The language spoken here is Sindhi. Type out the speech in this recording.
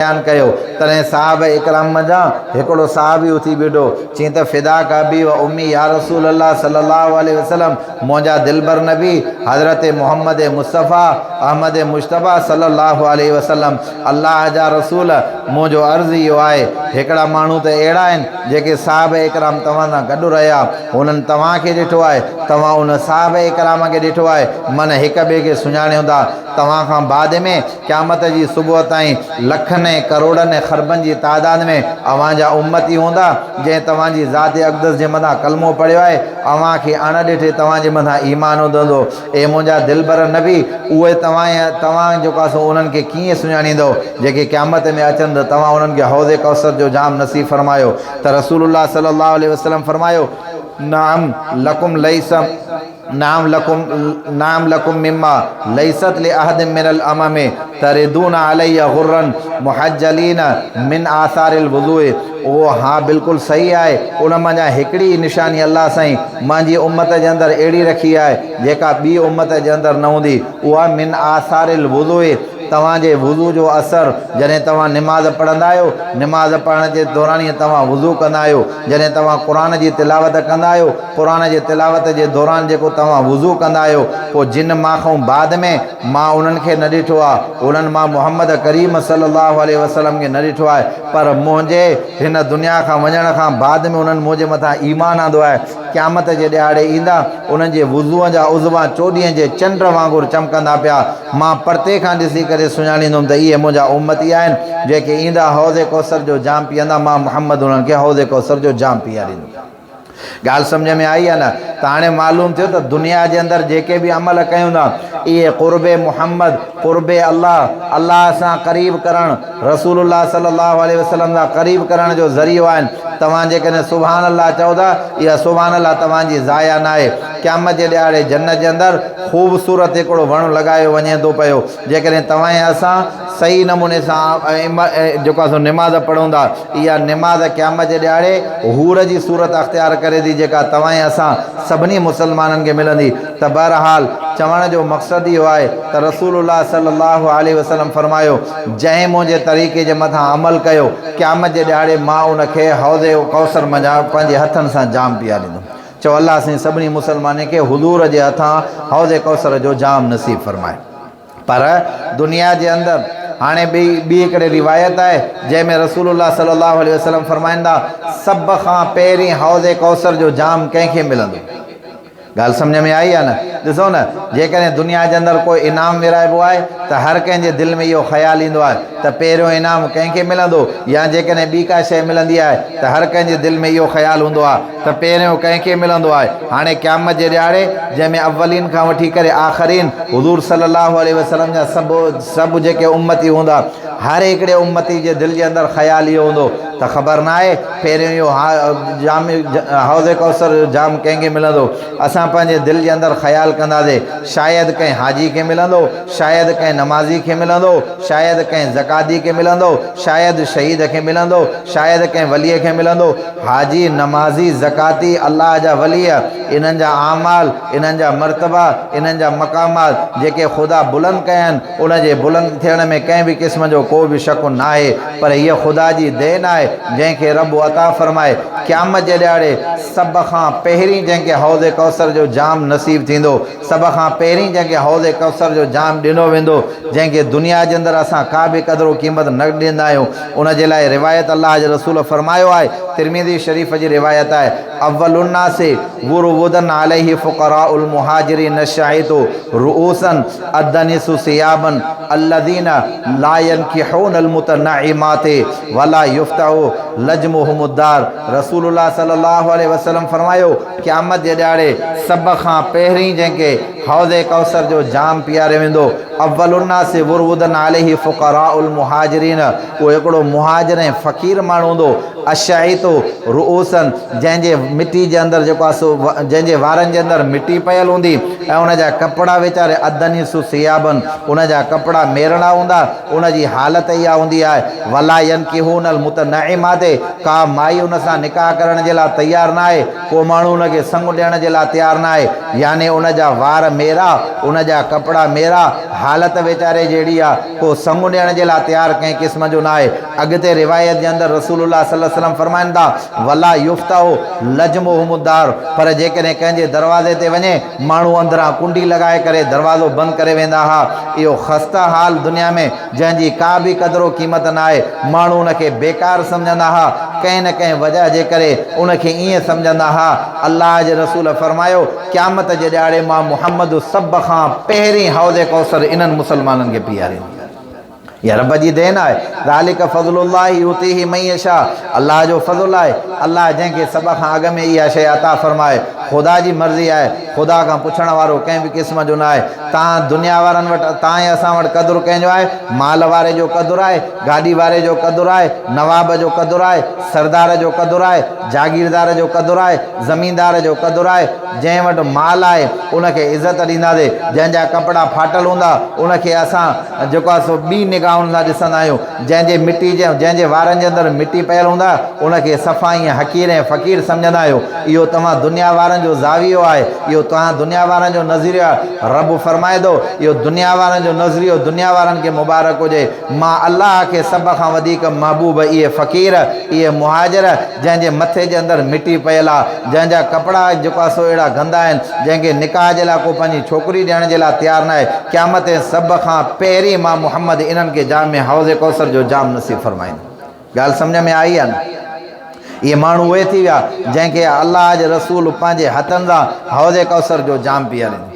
بيان ڪيو، تڏهن صحابه اڪرام منجهان هڪڙو صحابي اٿي بيٺو، چيائين ته فداک ابي و امي يا رسول الله صلي الله عليه وسلم منهنجا دلبر نبي حضرت محمد مصطفيٰ احمد مجتبيٰ صلي الله عليه وسلم الله جا رسول منهنجو عرض اهو آهي هڪڙا ماڻهو ته اهڙا آهن جيڪي صحابه اڪرام توهان سان گڏ رهيا هنن توهان کي ڏٺو آهي توهان ان صحابه اڪرام کي ڏٺو آهي من هڪ ٻئي کي سڃاڻيو ٿا توهان کان بعد ۾ قيامت جي صبح تائين لکن ۽ ڪروڙن ۽ خربن جي تعداد ۾ اوهان جا امتي هوندا، جنهن توهان جي ذات اقدس جي مٿان ڪلمو پڙهيو آهي، اوهان کي اڻ ڏٺي توهان جي مٿان ايمان هوندو. اي منهنجا دلبر نبي! اهي توهان ۽ توهان جيڪو آهي سو انهن کي ڪيئن سڃاڻيندؤ، جيڪي قيامت ۾ اچن ته توهان انهن کي حوض ڪوثر جو جام نصيب فرمايو ته رسول الله صلي الله عليه وسلم فرمايو، نعم لڪم ليس. نعم لڪم نعم لڪم مما ليست لاحد من الامم تردون علي غرا محجلين من آثار الوضوء اهو ها بلڪل صحيح آهي ان منجهان هڪڙي ئي نشاني الله سائين مانجي امت جي اندر اهڙي رکي آهي جيڪا ٻي امت جي اندر نه هوندي اها من آثار الوضوء توهان جي وضو جو اثر جڏهن توهان نماز پڙهندا آهيو، نماز پڙهڻ جي دوران ئي توهان وضو ڪندا آهيو، جڏهن توهان قرآن جي تلاوت ڪندا آهيو، قرآن جي تلاوت جي دوران جيڪو توهان وضو ڪندا آهيو، پوء جن مان کان بعد ۾ مان انهن کي نه ڏٺو آهي، انهن مان محمد ڪريم صلي الله عليه وسلم کي نه ڏٺو آهي، پر منهنجي هن دنيا کان وڃڻ کان بعد ۾ انهن منهنجي مٿان ايمان آندو آهي. قيامت جي ڏهاڙي ايندا، انهن جي وضوء جا عضوا چوڏهينء جي چنڊ وانگر چمڪندا پيا. مان پرتي کان ڏسي ڪري سڃاڻيندم ته اهي منهنجا امتي آهن، جيڪي ايندا حوض ڪوثر جو جام پيئندا، مان محمد انهن کي حوض ڪوثر جو جام پيئاريندم. ڳالهه سمجهه ۾ آئي يا نه؟ ته هاڻي معلوم ٿيو ته دنيا جي اندر جيڪي به عمل ڪيون ٿا، اهي قرب محمد، قرب الله، الله سان قريب ڪرڻ، رسول الله صلي الله عليه وسلم سان قريب ڪرڻ جو ذريعو آهن. توهان جيڪڏهن سبحان الله چئو ٿا، اها سبحان الله توهان جي ضايع ناهي. قيامت جي ڏهاڙي جنت جي اندر خوبصورت هڪڙو وڻ لڳايو وڃي ٿو پيو. جيڪڏهن توهان ۽ اسان صحيح نموني سان جيڪو آهي سو نماز پڙهون ٿا، اها نماز قيامت جي ڏهاڙي حور جي صورت اختيار ڪري ٿي جيڪا توهان ۽ اسان سڀني مسلمانن کي ملندي. ته بهرحال چوڻ جو مقصد اهو آهي ته رسول الله صلي الله عليه وسلم فرمايو، جنهن منهنجي طريقي جي مٿان عمل ڪيو، قيامت جي ڏهاڙي مان ان کي حوض ڪوثر منجهان پنهنجي هٿن سان جام پياريندم. چؤ الله سائين سڀني مسلمانن کي حضور جي هٿان حوض ڪوثر جو جام نصيب فرمائي. پر دنيا جي اندر هاڻي ٻي ٻي هڪڙي روايت آهي جنهن ۾ رسول الله صلي الله عليه وسلم فرمائن ٿا، سڀ کان پهرين حوض ڪوثر جو جام ڪنهن کي ملندو؟ ڳالهه سمجهه ۾ آئي يا نه؟ ڏسو نه جيڪڏهن دنيا جي اندر ڪو انعام ورهائبو آهي ته هر ڪنهن جي دل ۾ اهو خيال ايندو آهي ته پهريون انعام ڪنهن کي ملندو يا جيڪڏهن ٻي ڪا شيء ملندي آهي ته هر ڪنهن جي دل ۾ اهو خيال هوندو آهي ته پهريون ڪنهن کي ملندو آهي. هاڻي قيامت جي ڏهاڙي جنهن ۾ اولين کان وٺي ڪري آخرين حضور صلي الله عليه وسلم جا سڀ سڀ جيڪي امتي هوندا هر هڪڙي امتي جي دل جي اندر خيال اهو هوندو ته خبر ناهي پهريون اهو جام حوض ڪوثر جو جام ڪنهن کي ملندو. اسان پنهنجي دل جي اندر خيال ڪنداسين شايد ڪنهن حاجي کي ملندو، شايد ڪنهن نمازي کي ملندو، شايد ڪنهن زڪواتي کي ملندو، شايد شهيد کي ملندو، شايد ڪنهن ولي کي ملندو. حاجي، نمازي، زڪواتي، الله جا ولي، انهن جا اعمال، انهن جا مرتبا، انهن جا مقامات جيڪي خدا بلند ڪيا آهن، ان جي بلند ٿيڻ ۾ ڪنهن به قسم جو ڪو به شڪ ناهي، پر هيء خدا جي دين آهي، جنهن کي رب عطا فرمائي. قيامت جي ڏهاڙي سڀ کان پهرين جنهن کي حوض ڪوثر جو جام نصيب ٿيندو، سڀ کان پهرين جنهن کي حوض ڪوثر جو جام ڏنو ويندو، جنهن کي دنيا جي اندر اسان ڪا به قدر و قيمت نه ڏيندا آهيون، ان جي لاء روايت الله جي رسول فرمايو آهي، ترمذي شريف جي روايت آهي، اول الناس ورودا عليه فقراء المهاجرين الشعيط رؤوسا الدنس ثيابا الذين لا ينڪحون المتنعمات ولا يفتح لجمهم الدار رسول الله صلي الله عليه وسلم فرمايو، قيامت جي ڏهاڙي سڀ کان پهرين جنهن کي حوض ڪوثر جو جام پياريو ويندو، اول الناس ورودا عليه فقراء المهاجرين اهو هڪڙو مهاجر ۽ فقير ماڻهو هوندو، اشعيت رؤوسا جنهن جي مٽي جي اندر جيڪو آهي سو جنهن جي وارن جي اندر مٽي پيل هوندي ۽ ان جا ڪپڙا ويچاري ادنيس ثيابا ان جا ڪپڙا ميرڙا هوندا ان جي حالت اها هوندي آهي ولا ينڪحون المتنعمات. نعمه تي ڪا مائي ان سان نڪاح ڪرڻ جي لاء تيار ناهي، ڪو ماڻهو ان کي سڱ ڏيڻ جي لاء تيار ناهي، يعني ان جا وار ميرا، ان جا ڪپڙا ميرا، حالت ويچاري جهڙي آ، ڪو سڱ ڏيڻ جي لاء تيار ڪنهن قسم جو ناهي. اڳتي روايت جي اندر رسول الله صلي الله عليه وسلم فرمائن ٿا، ولا يفتح لجمهم الدار پر جيڪڏهن ڪنهن جي دروازي تي وڃي، ماڻهو اندران ڪنڊي لڳائي ڪري دروازو بند ڪري ويندا ها. اهو خسته حال دنيا ۾ جنهن جي ڪا به قدر و قيمت ناهي، ماڻهو ان کي بيڪار سمجهندا ها، ڪنهن نه ڪنهن وجهه جي ڪري ان کي ائين سمجهندا ها. الله جي رسول فرمايو، قيامت جي ڏهاڙي مان محمد سڀ کان پهرين حوض ڪوثر انهن مسلمانن کي پياريندس. اها رب جي دين آهي. ذلک فضل الله يؤتيه من يشاء الله جو فضل آهي، الله جنهن کي سڀ کان اڳ ۾ اها شيء عطا فرمائي، خدا جي مرضي آهي، خدا کان پڇڻ وارو ڪنهن به قسم جو ناهي. تان دنيا وارن وٽ تان ۽ اسان وٽ قدر ڪنهن جو آهي؟ مال واري جو قدر آهي، گاڏي واري جو قدر آهي، نواب جو قدر آهي، سردار جو قدر آهي، جاگيردار جو قدر آهي، زميندار جو قدر آهي، جنهن وٽ مال آهي ان کي عزت ڏينداسين، جنهن جا ڪپڙا ڦاٽل هوندا ان کي اسان جيڪو آهي سو ٻي نگاهن سان ڏسندا آهيون، جنهن جي مٽي جي جنهن جي وارن جي اندر مٽي پيل هوندا ان کي صفا ائين حقير ۽ فقير سمجهندا آهيو، اهو توهان دنيا وارن جو زاويو آهي، اهو توهان دنيا وارن جو نظريو آهي، رب فرمائي ٿو، اهو دنيا وارن جو نظريو دنيا وارن کي مبارڪ هجي، مان الله کي سڀ کان وڌيڪ محبوب اهي فقير، اهي مهاجر، جنهن جي مٿي جي اندر مٽي پيل آ، جنهن جا ڪپڙا جيڪو آ سو اهڙا گندا آهن، جنهن کي نڪاح جي لاء ڪو پنهنجي ڇوڪري ڏيڻ جي لاء تيار ناهي، قيامت تائين سڀ کان پهرين مان محمد انهن کي جام حوض ڪوثر جو جام نصيب فرمائيندم. ڳالهه سمجهه ۾ آئي يا نه؟ اهي ماڻهو اهي ٿي ويا، جنهن کي الله جي رسول پنهنجي هٿن سان حوض ڪوثر جو جام پياريندو.